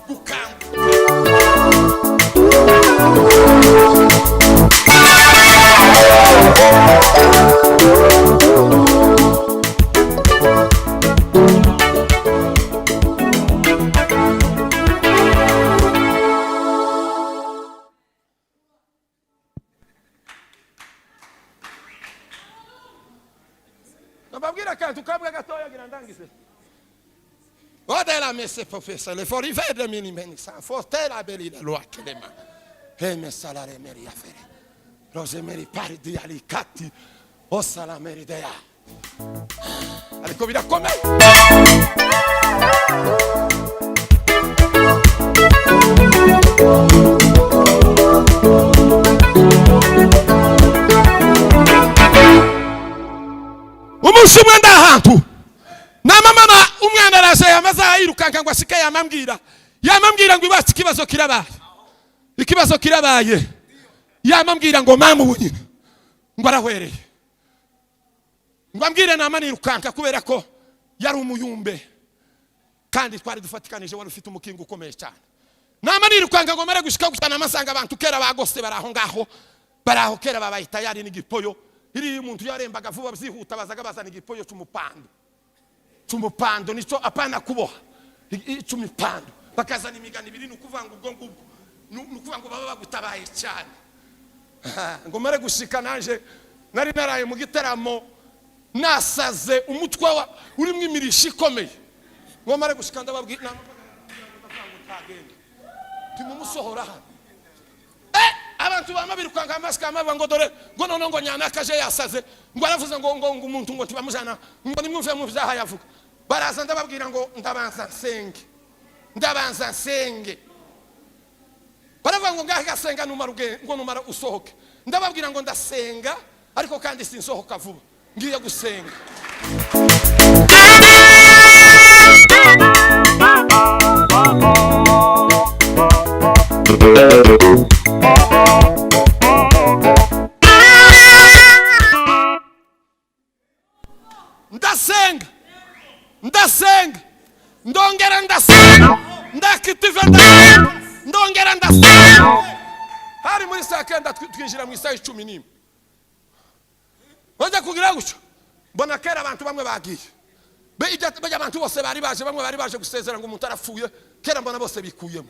gukanguka. Bababwira akantu kamwe gatoya gira ndangize. Odela messe professeur le fori verde mini meni sa forte la beli la loi kelema. Heme salare meri afere. Rose meri pari di alikati osala meri dea. Ariko birakomeye. Umunsi umwe ndahantu namamana, umwana araje yamaze yirukanka ngo ashike, yamambwira ngo iwacu ikibazo kirabaye, ikibazo kirabaye. Yamambwira ngo mama ubu nyine ngo arahwereye, ngo ambwire. Nama nirukanka kubera ko yari umuyumbe kandi twari dufatikanije, wari ufite umukingo ukomeye cyane. Nama nirukanka ngo mare gushika gusa, namasanga abantu kera bagose bari aho ngaho, bari aho kera babaye tayari n'igipoyo. Iriya umuntu yarembaga vuba byihuta, bazaga bazana igipoyo cy'umupando, cy'umupando nicyo apana kuboha, cy'umupando, bakazana imigano ibiri. Ni ukuvuga ngo ubwo ngubwo ni ukuvuga ngo baba bagutabaye cyane. Ngo mare gushika, naje nari naraye mu gitaramo, nasaze, umutwe wa urimo imirisho ikomeye. Ngo mare gushika, ndababwira ngo ntagenda, timumusohora hano. Abantu bama birukanka amasika amavuga ngo dore ngo none ngo nyanakaje yasaze, ngo aravuze ngo umuntu ngo tibamujana, ngo nimwumve mu byaha yavuga. Baraza, ndababwira ngo ndabanza nsenge, ndabanza nsenge. Baravuga ngo ngahe gasenga, numara ngo numara usohoke. Ndababwira ngo ndasenga, ariko kandi sinsohoka vuba, ngiye gusenga. Ndasenga, ndasenga, ndongera ndasenga, ndakitive, ndasenga, ndongera ndasenga. Hari muri saa 9, twinjira mu isaha 11. Bajya kugira gutyo, mbona kera abantu bamwe bagiye. Bajya abantu bose bari baje, bamwe bari baje gusezera ngo umuntu arapfuye, kera mbona bose bikuyemo.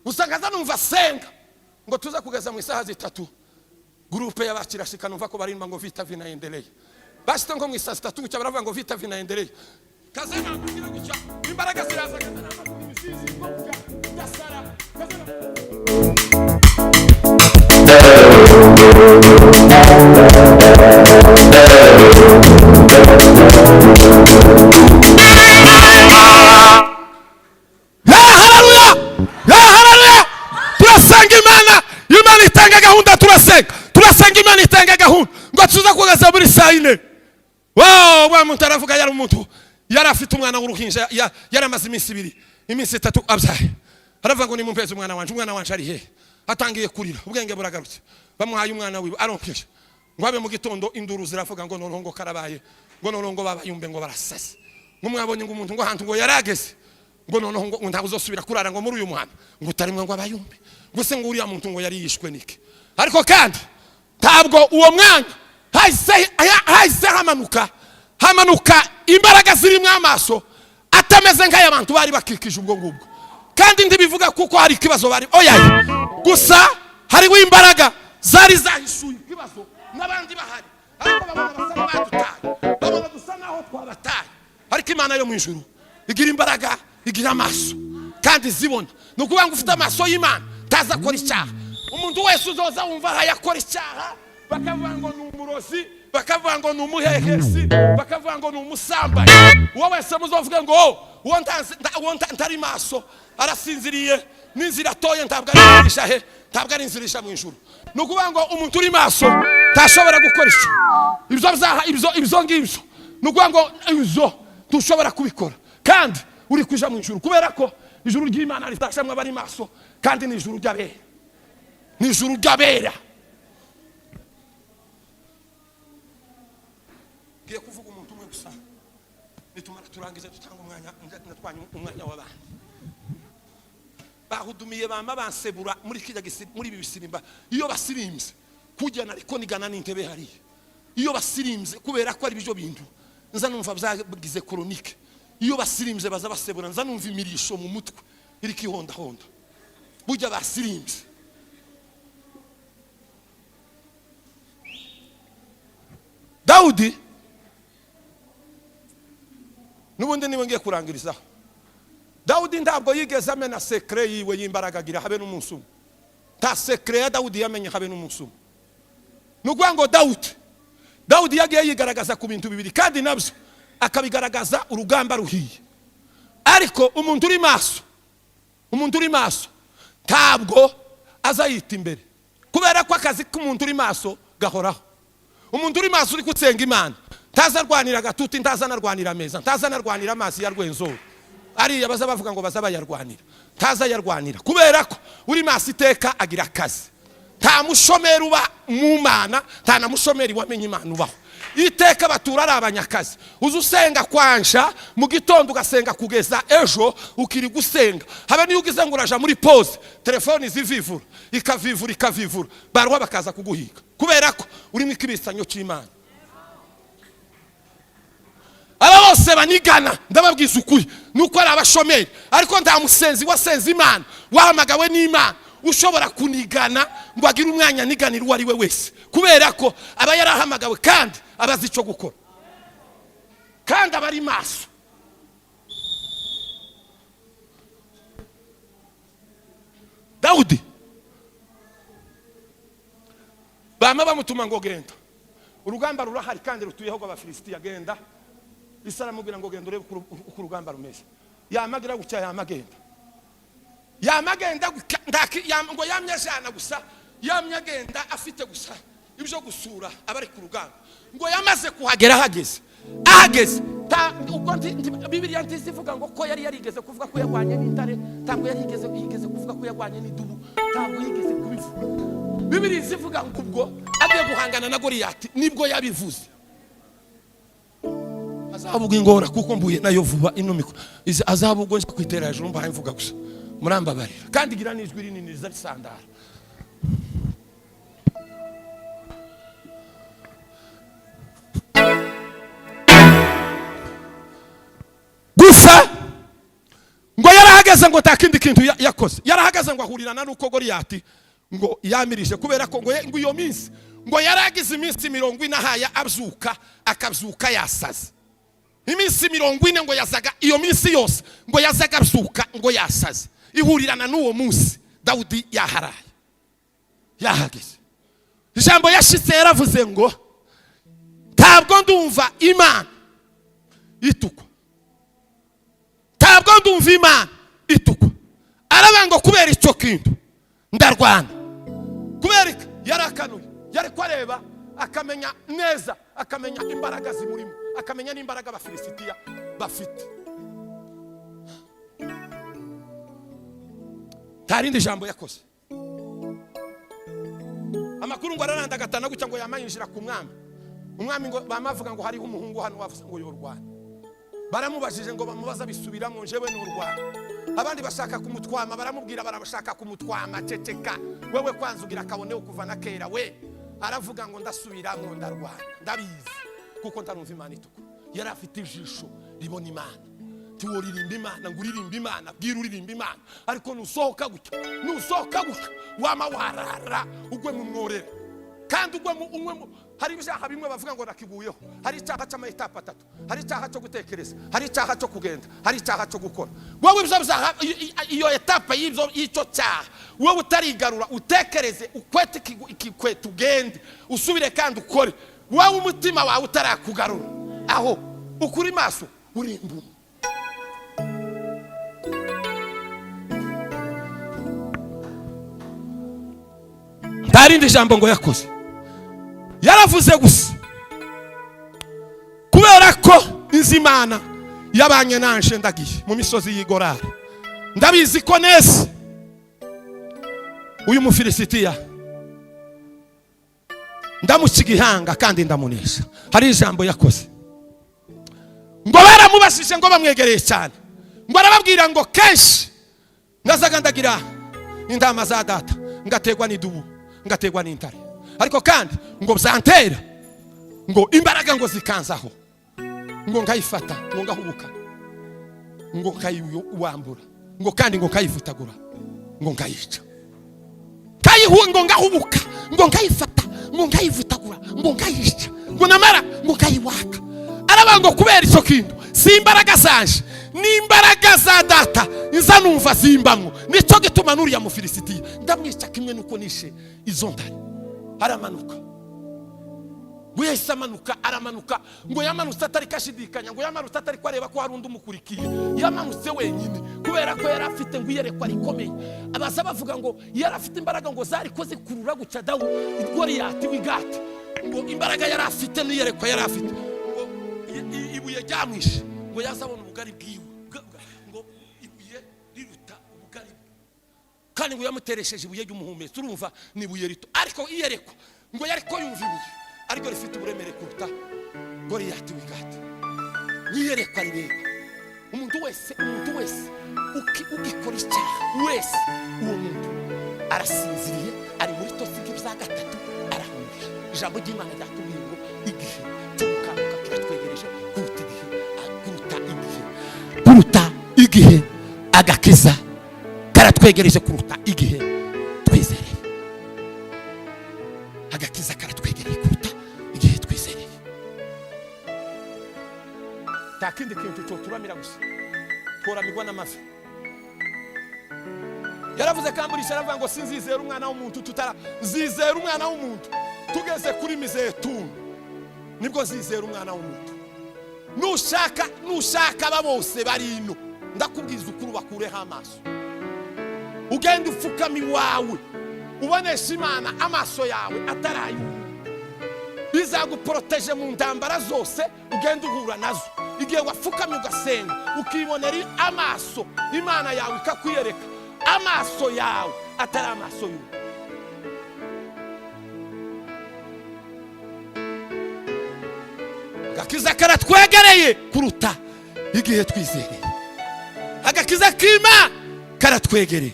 Usanga nza numva senga ngo tuze kugeza mu isaha 3, groupe y'abakirashika, numva ko barimba ngo vita vinaendelea. Bashite ngo mu isaha 3 gutya baravuga ngo vita vinaendelea. Kaze nambwira gutya imbaraga ziraza, kaze nambwira imizizi ngo gutya ndasara, kaze. Ya haleluya, ya haleluya! Turasenga Imana, Imana itanga gahunda. Turasenga, turasenga, Imana itanga gahunda ngo tuza kugeza muri saa 4. Wow, wa muntu aravuga, yari umuntu yari afite umwana w'uruhinja, yari amaze iminsi 2, iminsi 3 abyaye. Aravuga ngo nimumpeze umwana wanje, umwana wanje ari hehe? Atangiye kurira, ubwenge buragarutse. Bamuhaye umwana wiwe, aronkeje. Ngo abe mu gitondo induru ziravuga ngo noneho ngo karabaye, ngo noneho ngo babayumbe ngo barasaze, ngo mwabonye ngo umuntu ngo ahantu ngo yarageze, ngo noneho ngo ntabwo uzosubira kurara ngo muri uyu muhanda ngo utarimwe ngo abayumbe, ngo se ngo uriya muntu ngo yari yishwe niki. Ariko kandi ntabwo uwo mwanya hahise hamanuka imbaraga zirimo amaso atameze nk'aya bantu bari bakikije ubwo ngubwo. Kandi ntibivuga kuko hari ikibazo bari oya, gusa hariho imbaraga zari zahishuye ikibazo n'abandi bahari, ariko babona basa n'abadutaye, babona dusa naho twabataye. Ariko Imana yo mu ijuru igira imbaraga, igira amaso kandi zibona. Ni ukuvuga ngo ufite amaso y'Imana ntaza akora icyaha. Umuntu wese uzoza wumva ahaye akora icyaha, bakavuga ngo ni umurozi, bakavuga ngo ni umuhehesi, bakavuga ngo ni umusambanyi, uwo wese muzovuge ngo uwo ntari maso arasinziriye, n'inzira atoye ntabwo ari inzira ija he, ntabwo ari inzira ija mu ijuru. Ni ukuvuga ngo umuntu uri maso ntashobora gukora icyo ibyo byaha, ibyo ngibyo. Ni ukuvuga ngo ibyo ntushobora kubikora kandi uri kuja mu ijuru, kubera ko ijuru ry'Imana rizajamwo abari maso, kandi ni ijuru ry'abera, ni ijuru ry'abera. Ngiye kuvuga umuntu umwe gusa, nitumara turangize dutanga umwanya, natwanye umwanya w'abandi bahudumiye bama bansebura muri kijya muri ibi bisirimba. Iyo basirimbye kujyana ariko nigana n'intebe hariya, iyo basirimbye kubera ko ari byo bintu nza numva byagize chronique. Iyo basirimbye baza basebura, nza numva imirisho mu mutwe iri kihondahonda, burya basirimbye. Dawudi nubundi niwe ngiye kurangirizaho. Dawudi ntabwo yigeze amena secret yiwe y'imbaraga agira habe n'umunsi umwe. Nta secret ya Dawudi yamenye habe n'umunsi umwe. Ni ukuvuga ngo Dawudi yagiye yigaragaza ku bintu bibiri, kandi nabyo akabigaragaza urugamba ruhiye. Ariko umuntu uri maso, umuntu uri maso ntabwo azayita imbere, kubera ko akazi k'umuntu uri maso gahoraho. Umuntu uri maso uri gutsenga Imana ntazarwanira agatuti, ntazanarwanira ameza, ntazanarwanira amazi ya Rwenzori ariya baza bavuga ngo baza bayarwanira, ntazayarwanira, kubera ko uri maso iteka agira akazi. Nta mushomeri uba mu Mana, nta na mushomeri wamenye Imana ubaho. Iteka batura ari abanyakazi. Uza usenga kwansha mu gitondo ugasenga kugeza ejo ukiri gusenga, habe niyo ugize ngo uraja muri pause, telefoni zivivura ikavivura ikavivura, barwa bakaza kuguhiga, kubera ko urimo ikibisanyo cy'Imana. Aba bose banigana ndababwiza ukuri nuko ari abashomeri, ariko nta musenzi wasenze Imana wahamagawe n'Imana ushobora kunigana ngo agire umwanya niganira uwo ari we wese, kubera ko aba yarahamagawe kandi abazi icyo gukora, kandi aba ari maso. Dawudi bama bamutuma ngo genda, urugamba rurahari kandi rutuyeho rw'Abafilisitiya, genda. Isi aramubwira ngo genda urebe uko urugamba rumeze. Yamagira gutya, yamagenda, yamagenda ngo yamye ajana gusa, yamye agenda afite gusa ibyo gusura abari ku rugamba. Ngo yamaze kuhagera, ahageze ahageze ubwo Bibiliya ntizivuga ngo ko yari yarigeze kuvuga ko yarwanye n'intare, ntabwo yari yigeze kuvuga ko yarwanye n'idubu, ntabwo yigeze kubivuga. Bibiliya izivuga ngo ubwo agiye guhangana na Goliyati nibwo yabivuze. Azavuga ingora kuko mbuye nayo vuba ino mikoro azavuga njya kwitera hejuru mbaye mvuga gusa, murambabarira. Kandi gira n'ijwi rinini riza risandara. Gusa ngo yarahagaze ngo takindi kintu yakoze, yarahagaze ngo ahurirana n'uko Goliyati ngo yamirije, kubera ko ngo iyo minsi ngo yaragize iminsi 40 ahaya abyuka, akabyuka yasaze. Iminsi 40 ngo yazaga, iyo minsi yose ngo yazaga abyuka ngo yasaze, ihurirana n'uwo munsi Dawudi yaharaye yahageze. Ijambo yashitse yaravuze ngo ntabwo ndumva Imana itukwa, ntabwo ndumva Imana itukwa. Aravuga ngo kubera icyo kintu ndarwana, kubera yarakanuye, yari kwareba akamenya neza, akamenya imbaraga zimurimo, akamenya n'imbaraga Abafilisitiya bafite. Nta rindi jambo yakoze. Amakuru ngo ararandagatana gutya, ngo yama yinjira ku mwami. Umwami ngo bamavuga ngo hariho umuhungu hano wavuze ngo yorwana. Baramubajije ngo bamubaza bisubiramo, njyewe n'urwana. Abandi bashaka kumutwama, baramubwira, barabashaka kumutwama, ceceka wewe kwanza ugira akaboneho kuva na kera. We aravuga ngo ndasubiramo, ndarwana, ndabizi kuko ntarumva Imana itukura. Yari afite ijisho ribona Imana. Tiworirimba Imana ngo uririmbe Imana, bwira uririmba Imana, ariko nusohoka gutya, nusohoka gutya wama warara ugwe mu mworera kandi ugwe mu umwe mu. Hari ibyaha bimwe bavuga ngo nakiguyeho. Hari icyaha cy'ama étapes atatu: hari icyaha cyo gutekereza, hari icyaha cyo kugenda, hari icyaha cyo gukora. Wowe ibyo byaha, iyo étape y'ibyo, y'icyo cyaha, wowe utarigarura, utekereze, ukwete ikikwete, ugende usubire kandi ukore, wowe umutima wawe utarakugarura aho ukuri maso uri impumyi. Nta rindi jambo ngo yakoze, yaravuze gusa, kubera ko inzi Imana yabanye nanje, ndagiye mu misozi y'igorari, ndabizi ko neza uyu Mufilisitiya ndamuca igihanga kandi ndamunesha. Hari ijambo yakoze ngo baramubajije ngo bamwegereye cyane, ngo arababwira ngo kenshi nazaga ndagira intama za data, ngategwa n'idubu, ngategwa n'intare, ariko kandi ngo byantera ngo imbaraga ngo zikanzaho, ngo nkayifata, ngo ngahubuka, ngo nkayiwambura, ngo kandi ngo nkayivutagura, ngo nkayica, kayihu, ngo ngahubuka, ngo nkayifata, ngo nkayivutagura, ngo nkayica, ngo namara ngo nkayiwaka. Aravuga ngo kubera icyo kintu si imbaraga zanje, ni imbaraga za data nza numva zimbamwo, nicyo gituma n'uriya Mufilisitiya ndamwica kimwe nuko nishe izo ntare. Aramanuka, ngo yahise amanuka, aramanuka, ngo yamanutse atari kashidikanya, ngo yamanutse atari ko areba ko hari undi umukurikiye, yamanutse wenyine kubera ko yari afite ngo iyerekwa rikomeye. Abaza bavuga ngo yari afite imbaraga ngo zari ko zikurura guca dawu Goliyati w'Igati, ngo imbaraga yari afite n'iyerekwa yari afite, ngo ibuye ryamwishe, ngo yazabona ubugari bwiwe ngo ibuye riruta ubugari bwe, kandi ngo yamuteresheje ibuye ry'umuhumetso. Urumva ni ibuye rito, ariko iyerekwa ngo yari ko yumva ibuye ariko rifite uburemere kuruta Goliyati w'Igati. N'iyerekwa rireba umuntu wese. Umuntu wese ugikora icyaha wese, uwo muntu arasinziriye, ari muri tosi bya gatatu, arahungiye. Ijambo ry'Imana ryatubwiye ngo igihe cyo gukanguka kiratwegereje kuruta igihe, agakiza karatwegereje kuruta igihe twizereye. Agakiza karatwegereye kuruta igihe twizereye. Nta kindi kintu cyoturamira gusa tworamirwa n'amavi. Yaravuze kamburisha, aravuga ngo sinzizera umwana w'umuntu, tutara nzizera umwana w'umuntu tugeze kuri Mizetuni, nibwo nzizera umwana w'umuntu. Nushaka, nushaka aba bose bari ino, ndakubwiza ukuri, bakureho amaso, ugenda upfukama iwawe, ubonesha Imana amaso yawe atarayumva. Bizaguporoteje mu ntambara zose ugenda uhura nazo. Igihe wapfukamye ugasenga, ukibonera amaso, Imana yawe ikakwiyereka amaso yawe atari amaso y'ubu. Agakiza karatwegereye kuruta igihe twizereye. Agakiza k'Imana karatwegereye.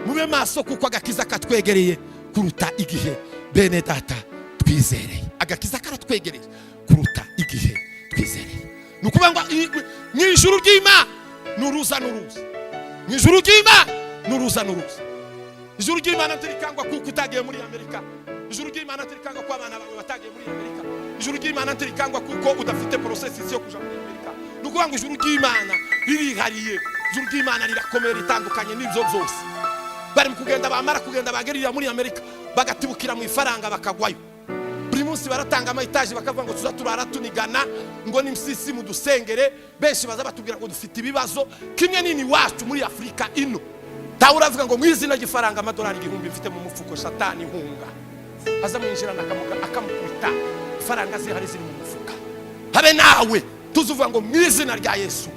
Mube maso kuko agakiza katwegereye kuruta igihe bene data twizereye. Agakiza karatwegereye kuruta igihe twizereye. Ni ukuvuga ngo mu ijuru ry'Imana ni uruza n'uruza, mu ijuru ry'Imana ni uruza n'uruza. Ijuru ry'Imana ntirikangwa kuko utagiye muri Amerika. Ijuru ry'Imana ntirikangwa ko abana bawe batagiye muri Amerika. Ijuru ry'Imana ntirikangwa kuko udafite processus yo kuja muri Amerika. Ni ukuvuga ngo ijuru ry'Imana ririhariye, ijuru ry'Imana rirakomeye, ritandukanye n'ibyo byose. Bari mu kugenda, bamara kugenda bagerira muri Amerika, bagatibukira mu ifaranga, bakagwayo. Buri munsi baratanga ama étages, bakavuga ngo tuza turara tunigana, ngo ni msisi mudusengere. Benshi baza batubwira ngo dufite ibibazo kimwe nini iwacu muri Afurika ino. Tawe uravuga ngo mu izina ry'ifaranga amadolari 1000 mfite mu mufuko, satani hunga. Aza mwinjirana akamukubita, ifaranga zihari ziri mu mufuka. Habe nawe tuzuvuga ngo mu izina rya Yesu,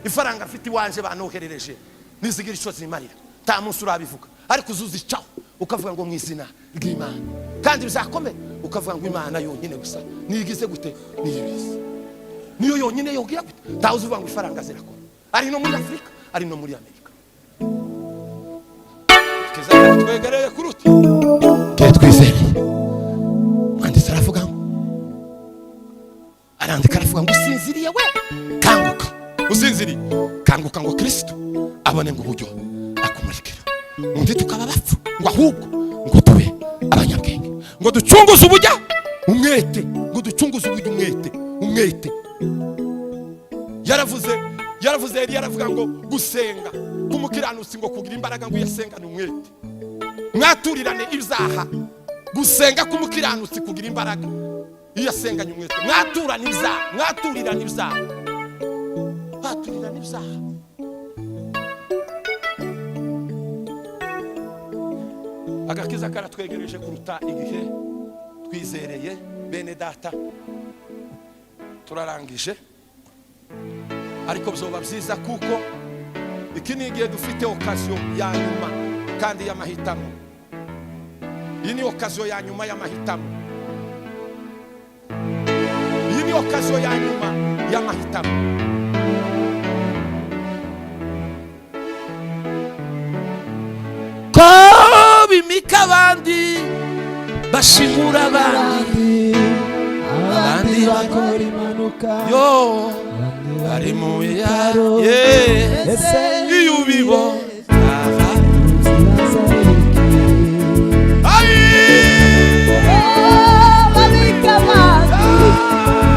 ifaranga mfite iwanje banoherereje nizigira icyo zimarira. Nta munsi urabivuga, ariko uzuzicaho. Ukavuga ngo mu izina ry'Imana, kandi bizakomera. Ukavuga ngo Imana yonyine gusa niyigize gute, niyibizi, niyo yonyine yogira gute. Ntawe uzuvuga ngo ifaranga zirakora, ari no muri Afurika, ari no muri Amerika. Kizana twegereye kuruta ke twizereye. Mwanditsi aravuga ngo, arandika aravuga ngo usinziriye we, kanguka, usinziriye kanguka, ngo Kristo abone ngo uburyo akumurikira. Undi tukaba bapfu, ngo ahubwo ngo tube abanyabwenge, ngo ducunguze ubujya umwete, ngo ducunguze ubujya umwete, umwete. Yaravuze yari yaravuga ngo gusenga kumukiranutsi ngo kugira imbaraga, ngo yasengane umwete. Mwaturirane ibyaha. Gusenga kumukiranutsi kugira imbaraga iyo asenganye umwete. Mwaturane ibyaha, mwaturirane ibyaha, mwaturirane ibyaha. Agakiza karatwegereje kuruta igihe twizereye. Bene data, turarangije, ariko byoba byiza kuko iki ni igihe dufite occasion ya nyuma kandi y'amahitamo. Iyi ni occasion ya nyuma y'amahitamo. Iyi ni occasion ya nyuma y'amahitamo. Ko bimika abandi, bashingura abandi, abandi bakora impanuka, yo abandi bari mu bitaro. ye Ese iyo ubibona zibaza iki? Babika abandi,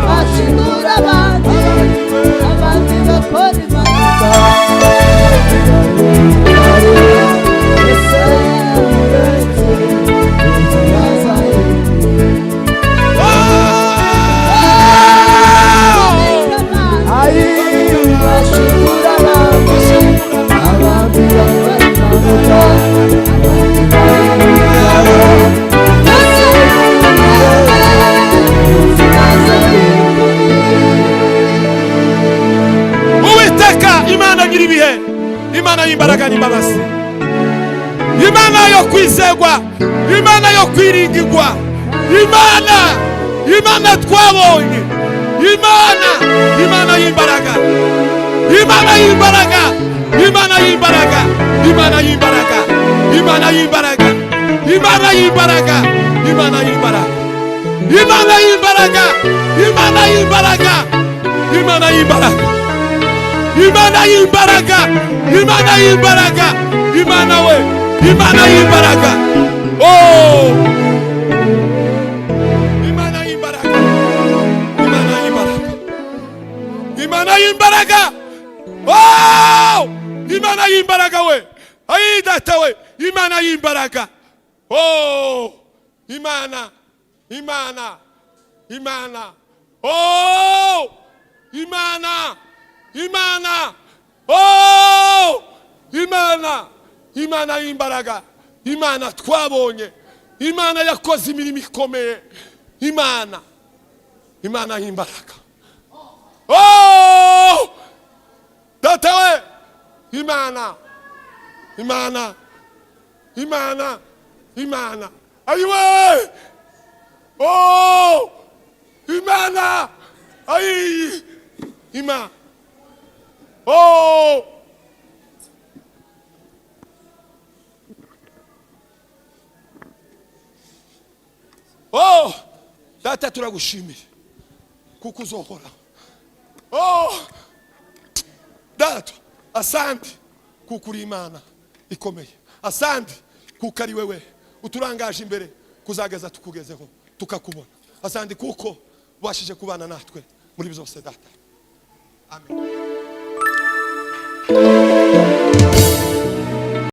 bashingura abandi, abandi bakora impanuka. Ese uretse zibaza iki? Babika abandi, Ayi, bashingura abandi, abandi bakora impanuka, abandi bari mu bitaro. ese zibaza iki? Uwiteka Imana nyir'ibihe, Imana y'imbaraga n'imbabazi, Imana yo kwizegwa, Imana yo kwiringirwa, Imana twabonye, Imana y'imbaraga, Imana y'imbaraga, Imana y'imbaraga, Imana y'imbaraga, Imana y'imbaraga, Imana y'imbaraga, Imana y'imbaraga, Imana y'imbaraga, Imana y'imbaraga, Imana y'imbaraga, Imana y'imbaraga, Imana y'imbaraga, Imana we, Imana y'imbaraga. Oh, Imana y'imbaraga, Imana y'imbaraga, Imana y'imbaraga. Oh, Imana y'imbaraga we, ayi data we, Imana y'imbaraga. Oh, Imana, Imana, Imana. Oh, Imana, Imana. Oh, Imana, Imana y'imbaraga, Imana twabonye, Imana yakoze imirimo ikomeye, Imana, Imana y'imbaraga. Oh, data we, Imana, Imana, Imana, Imana. Ayiwe! Oh, Imana! Ayi! Imana! Oh! Oh! Data, turagushimiye kuko uzohora. Oh! Data, asante kuko uri Imana ikomeye. Asante kuko ari wewe uturangaje imbere kuzageza tukugezeho tukakubona. Asante kuko ubashije kubana natwe muri byose, data. Amen.